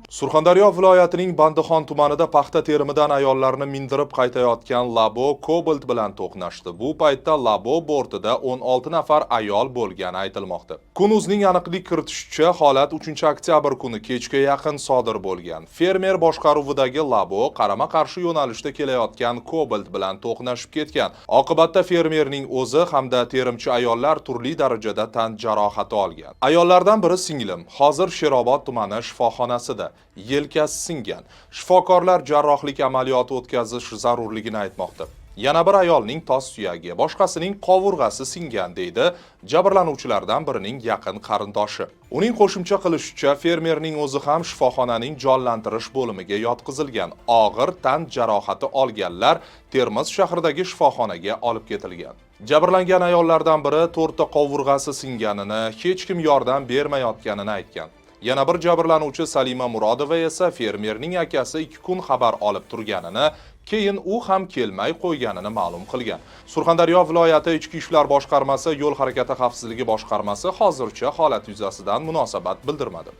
Surxondaryo viloyatining Bandixon tumanida paxta terimidan ayollarni mindirib qaytayotgan Labo Cobalt bilan to'qnashdi. Bu paytda Labo bortida 16 nafar ayol bo'lgani aytilmoqda. Kun.uzning aniqlik kiritishicha, holat 3-oktyabr kuni kechga yaqin sodir bo'lgan. Fermer boshqaruvidagi Labo qarama-qarshi yo'nalishda kelayotgan Cobalt bilan to'qnashib ketgan. Oqibatda fermerning o'zi hamda terimchi ayollar turli darajada tan jarohati olgan. Ayollardan biri singlim, hozir Sherobod tumani shifoxonasida, yelkasi singan. Shifokorlar jarrohlik amaliyoti o'tkazish zarurligini aytmoqda. Yana bir ayolning tos suyagi, boshqasining qovurg'asi singan, deydi jabrlanuvchilardan birining yaqin qarindoshi. Uning qo'shimcha qilishicha, fermerning o'zi ham shifoxonaning jonlantirish bo'limiga yotqizilgan. Og'ir tan jarohati olganlar Termiz shahridagi shifoxonaga olib ketilgan. Jabrlangan ayollardan biri to'rtta qovurg'asi singanini, hech kim yordam bermayotganini aytgan. Yana bir jabrlanuvchi Salima Murodova esa fermerning akasi 2 kun xabar olib turganini, keyin u ham kelmay qo'yganini ma'lum qilgan. Surxondaryo viloyati Ichki ishlar boshqarmasi, yo'l harakati xavfsizligi boshqarmasi hozircha holat yuzasidan munosabat bildirmadi.